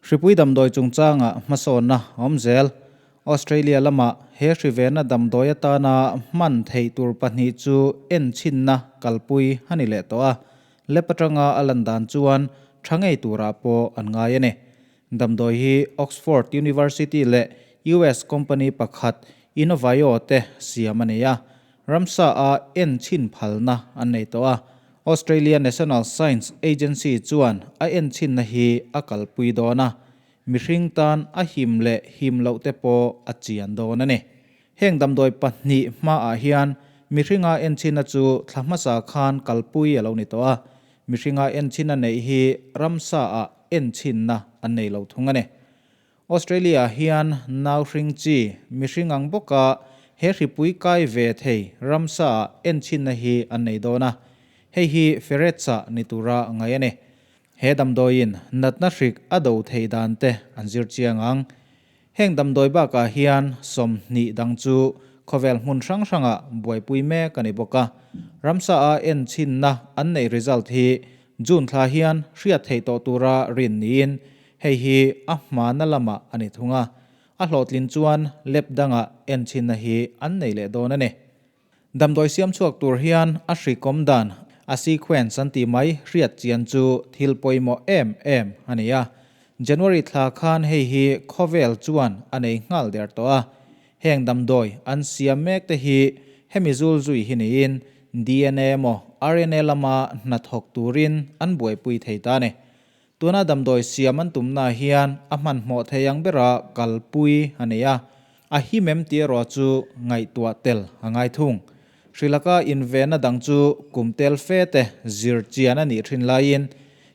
Hripui damdawi chungchanga hmasawnna a awm zel. Australia lama he hrivena damdawi atana hman theih tur pahnih chu enchhinna kalpui a ni leh tawh a, lab atanga a lan dan chuan tha ngei turah pawh an ngai a ni. Damdawi hi Oxford University leh US company pakhat Inovio te siam a ni a, ramsa a enchhin phalna an nei tawh a. Australia National Science Agency chuan a enchhinna hi a kalpui dawn a, mihring tan a him leh him loh te pawh a chian dawn a ni. Heng damdawi pahnih hmaah hian mihringa enchhinna chu thla hmasa khan kalpui a lo ni tawh a, mihringa enchhinna neih hi ramsa ah enchhinna an nei lo thung a ni. Australia hian nau hring chi mihring ang bawka he hripui kai ve thei ramsa ah enchhinna hi an nei dawn a, hei hi ferrets-ah ni tura ngaih a ni. He damdawiin natna hrik a do theih dan te an zir chiang ang. Heng damdawi bakah hian 20 dang chu khawvel hmun hrang hrangah buaipui mek a ni bawk a. Ramsa a enchhinna an neih result hi June thla hian hriat theih tawh tura rin niin Hei hi a hmana lamah a ni thung a, a hlawhtlin chuan lep dangah enchhinna hi an nei leh dawn a ni. Damdawi siam chhuak tur hian a hrikawm dan, a sequence an tih mai hriat chian chu thil pawimawh em em a ni a. January thla khan hei hi khawvel chuan a nei nghal der tawh a. Heng damdawi an siam mek te hi hemi zul zui hi niin DNA emaw RNA lama hnathawk turin an buaipui thei ta a ni. Tuna damdawi siam an tumna hian a hmanhmawh thei ang bera kalpui a nei a, a him em tih erawh chu ngaihtuah tel a ngai thung. Hri laka invenna dang chu kum tel fe te zir chian a nih thin laiin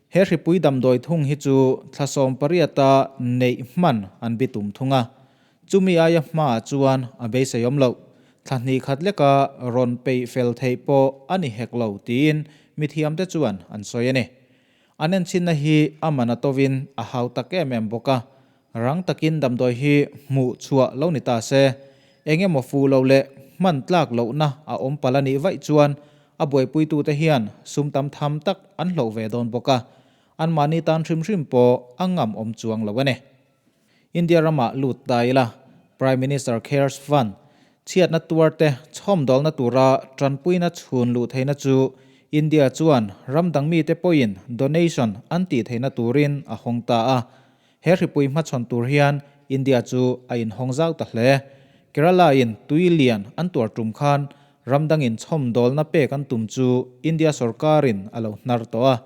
he hripui damdawi thung hi chu thla 18-a neih hman an bitum thung a. Chumi aia hmaah chuan a beisei awm loh. Thla hnih khat leka rawn peih fel theih pawh a ni hek lo tiin mithiamte chuan an sawi a ni. An enchinna hi a man a tovin a hau tak em em bawk a, rang takin damdawi hi hmuh chhuah lo ni ta se, eng emaw fuh lo leh hman tlak lohna a awm palh a nih vaih chuan a buaipuitute hian sum tam tham tak an hloh ve dawn bawk a, anmahni tan hrim hrim pawh a ngam awm chuang lo a ni. India ramah lut ta ila, Prime Minister Cares Fund, chhiatna tuarte chhawmdawlna tura tanpuina chhun luh theihna chu India chuan ram dang mite pawhin donation an tih theihna turin a hawng ta a. He hripui hmachhawn tur hian India chu a inhawng zau ta hle. Kerala-in tui lian an tuar tum khan ram dangin chhawmdawlna pek an tum chu India sorkarin a lo hnar tawh a.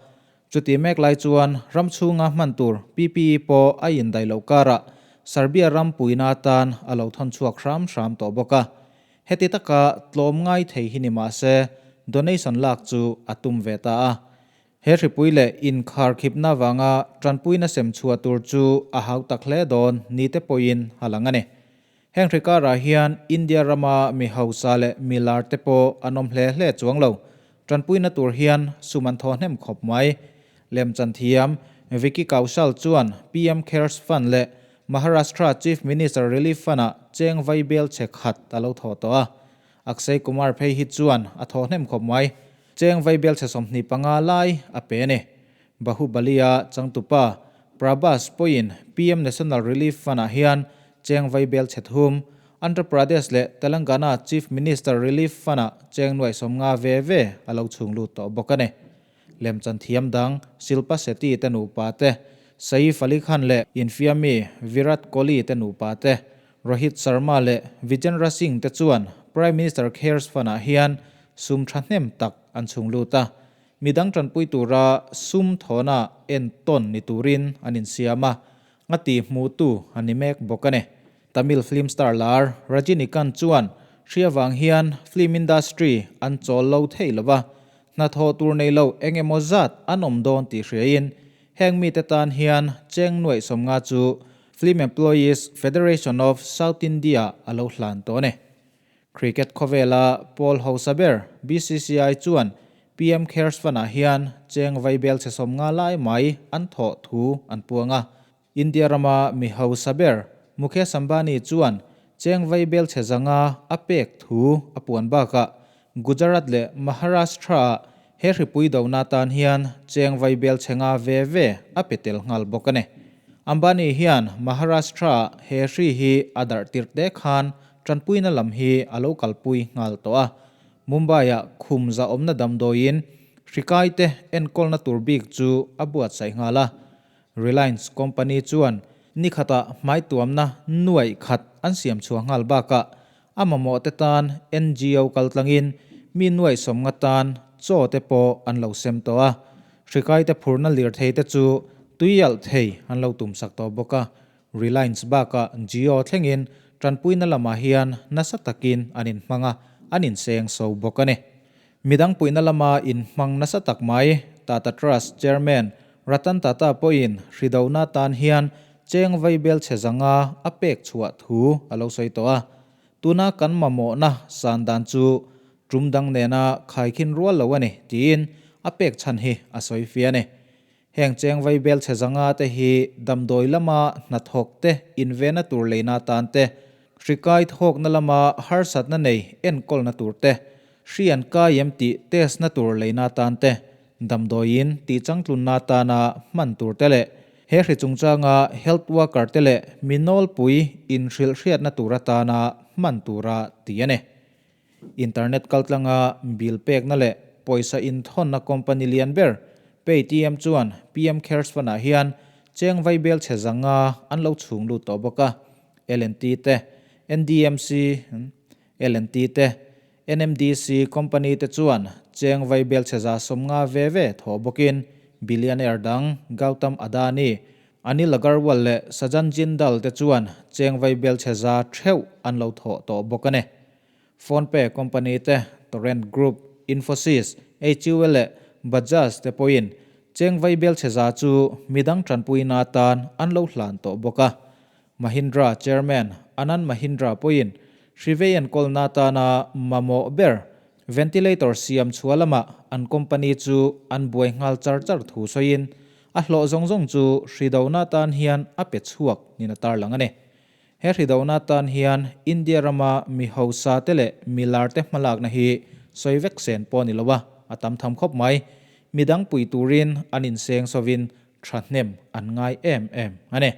Chuti mek lai chuan ram chhunga hman tur PPE pawh a indaih loh karah Serbia ram puina atan a lo thawn chhuak hram hram tawh bawk a. Heti taka tlawm ngai thei hi ni mah se donation lak chu a tum ve ta a. He hripui leh inkharkhipna vanga tanpuina sem chhuah tur chu a hau tak hle dawn ni te pawhin a lang a ni. Heng hri karah hian India rama mi hausa leh mi lar te pawh an awm hle hle chuang lo. Tanpuina tur hian sum an thaw hnem khawp mai. Lemchan thiam Vicky Kaushal chuan PM Cares Fund leh Maharashtra Chief Minister Relief Fund-ah cheng vai bel che khat a lo thaw tawh a. Akshay Kumar phei hi chuan a thaw hnem khawp mai. Cheng vai bel che 25 lai a pe a ni. Bahubali-a changtupa Prabhas pawhin PM National Relief Fund-ah hian cheng vai bel chhe thum, Andhra Pradesh leh Telangana Chief Minister Relief Fund-ah cheng nuaih 50 ve ve a lo chhung lut tawh bawk a ni. Lemchan thiam dang Shilpa Shetty te nupa te, Saif Ali Khan leh infiammi Virat Kohli te nupa te, Rohit Sharma leh Vijendra Singh te chuan Prime Minister Cares Fund-ah hian sum thahnem tak an chhung lut a. Midang tanpui tura sum thawna entawn ni turin an insiam a, a ti hmuhtu a ni mek bawk a ni. Tamil film star lar Rajinikanth chuan hri avang hian film industry an chawl lo thei lo va, hnathawh tur nei lo eng emaw zat an awm dawn tih hriain heng mite tan hian cheng nuaih 50 chu Film Employees Federation of South India a lo hlan tawh a ni. Cricket khawvela Paul Hausa ber BCCI chuan PM Cares Fund-ah hian cheng vaibel chhe 50 lai mai an thawh thu an puang a. India rama mi hausa ber Mukesh Ambani chuan cheng vaibel chhe 500 a pek thu a puan bakah Gujarat leh Maharashtra-ah he hripui dona tan hian cheng vaibel chhe 5 ve ve a pe tel nghal bawk a ni. Ambani hian Maharashtra-ah he hri hi a darh tirh te khan tanpuina lam hi a lo kalpui nghal tawh a. Mumbai-ah khum zahawmna damdawiin hri kaite enkawlna tur bik chu a buatsaih nghal a. Reliance company chuan ni khatah hmaituamna nuaih khat an siam chhuah nghal bakah a mamawh te tan NGO kaltlangin mi nuaih sawmnga tan chaw te pawh an lo sem tawh a. Hrikaite phurna lirthei te chu tui alh thei an lo tumsak tawh bawk a. Reliance bakah Jio thlengin tanpuina lamah hian nasa takin an inhmang a, an inseng so bawk a ni. Midang puihna lama inhmang nasa tak mai Tata Trust Chairman Ratan Tata pawhin hridona tan hian cheng vaibel chhe zanga a pek chhuah thu a lo sawi tawh a. Tuna kan mamawhna san dan chu tum dang nena khaikhin rual lo a ni tiin a pek chhan hi a sawi fia a ni. Heng cheng vaibel chhe zanga te hi damdawi lama hnathawk te invena tur leina tan te, hri kai thawkna lama harsatna nei enkawlna tur te, hri an kai em tih test na tur leina tan te, damdawiin tih changtlunna tana hman tur te leh he hri chungchanga health worker te leh mi nawlpui inhrilhhriatna tur atana hman tura ti a ni. Internet kaltlanga bill pekna leh pawisa inthawnna company lian ber Paytm chuan PM Cares Fund-ah hian cheng vaibel chhe zanga an lo chhung lut tawh bawk a. L&T te, NDMC, L&T te, NMDC company te chuan cheng vaibel chhe za 50 ve ve thawh bawkin billionaire dang Gautam Adani, Anil Agarwal leh Sajan Jindal te chuan cheng vaibel chhe za theuh an lo thawh tawh bawk a ni. PhonePe company te, Torrent Group, Infosys, HUL leh Bajaj te pawhin cheng vaibel chhe za chu midang tanpuina atan an lo hlan tawh bawk a. Mahindra Chairman Anand Mahindra pawhin hri vei enkawlna atana mamawh ber ventilator siam chhuah lamah an company chu an buai nghal char char thu sawiin a hlawh zawng zawng chu hri dona atan hian a pe chhuak niin a tarlang a ni. He hri dona atan hian India rama mi hausa te leh mi lar te hmalakna hi sawi vek sen pawh a ni lo a, a tam tham khawp mai. Midang pui turin an inseng sovin thahnem an ngai em em a ni.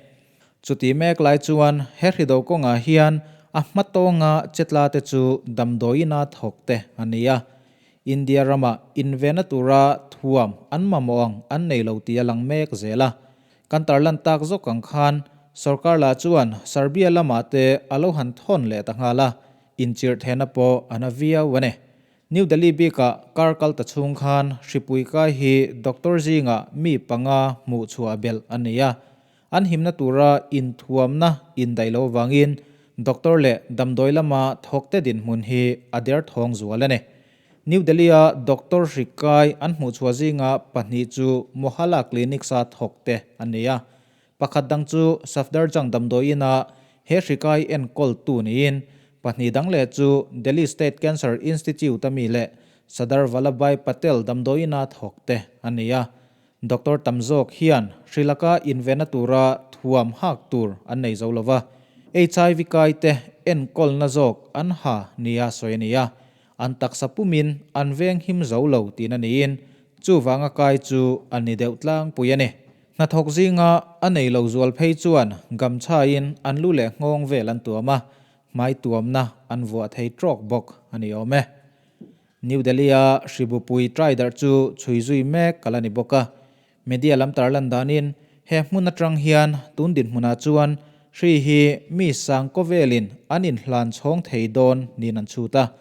Chuti mek lai chuan he hrido kawngah hian a hma tawnga chetla te chu damdawiina thawk te a ni a. India rama invena tura thuam an mamawh ang an nei lo tih a lang mek zel a. Kan tarlan tak zawk ang khan sorkar lah chuan Serbia lamah te a lo han thawn leh ta nghal a, inchirh thehna pawh a na viau a ni. New Delhi bikah kar kal ta chhung khan hripui kai hi doctor zingah mi panga hmuh chhuah belh a ni a. An himna tura inthuamna indaih lo avangin doctor leh damdawi lama thawkte dinhmun hi a derthawng zual a ni. New Delhi-a doctor hri kai an hmuh chhuah zinga pahnih chu Mohalla Clinics-a thawkte an ni a. Pakhat dang chu Safdarjung damdawiin-a he hri kai enkawltu niin, pahnih dang leh chu Delhi State Cancer Institute-a mi leh Sardar Vallabhbhai Patel damdawiin-a thawkte a ni a. Doctor tam zawk hian hri laka invenna tura thuam hak tur an nei zo lova, HIV kaite enkawlna zawk an ha nia sawi a ni a. An taksa pumin an veng him zo lo tihna niin chuvanga kai chu an ni deuh tlangpui a ni. Hnathawk zinga a nei lo zual phei chuan gamchhain an lu leh nghawng vel an tuam a, hmai tuamna an vuah thei trawk bawk a ni awm e. New Delhi-a hribupui trai darh chu chhui zui mek ka la ni bawk a. Media lam tarlan danin he hmun atang hian tun dinhmunah chuan hri hi mi sang kawvelin an inhlan chhawng thei dawn niin an chhut a.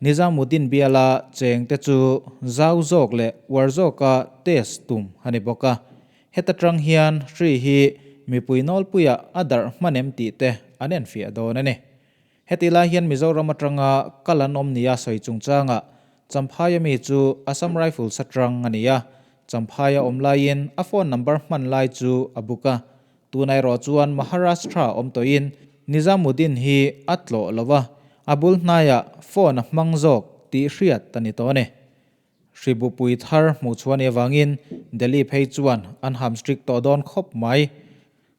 Nizamuddin biala cheng te chu zau zawk leh uar zawka test tum a ni bawk a. Heta tang hian hri hi mipui nawlpuiah a darh hman em tih te an enfiah dawn a ni. Heti lai hian Mizoram atanga kal an awm nia sawi chungchangah Champhaia mi chu Assam Rifles atang a ni a, Champhaia awm laiin a phone number hman lai chu a book a. Tuna erawh chuan Maharashtra awm tawhin Nizamuddin hi a tlawh lo a, a bul hnaiah phone a hmang zawk tih hriat a ni tawh a ni. Hribupui thar hmuh chhuah ni avangin Delhi phei chuan an ham strict tawh dawn khawp mai.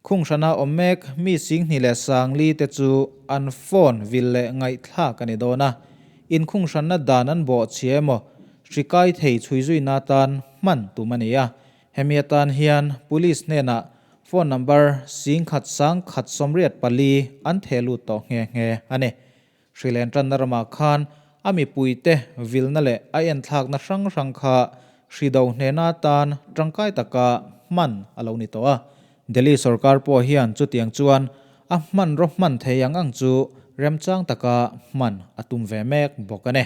Khung hrana awm mek mi Singhni leh Sangli te chu an phone vil leh ngaihthlak a ni dawn a. Inkhung hranna dan an bawh chhia emaw hri kai thei chhui zuina atan hman tum a ni a. Hemi atan hian Police hnenah. Phone number 10 184 an theh lut tawh nghe nghe a ni. Hrilen tanna ramah khan a mipuite vilna leh a enthlakna hrang hrang kha hri do hnena atan tangkai taka hman a lo ni tawh a. Delhi sorkar pawh hian chutiang chuan a hmanraw hman thei ang ang chu remchang taka hman a tum ve mek bawk a ni.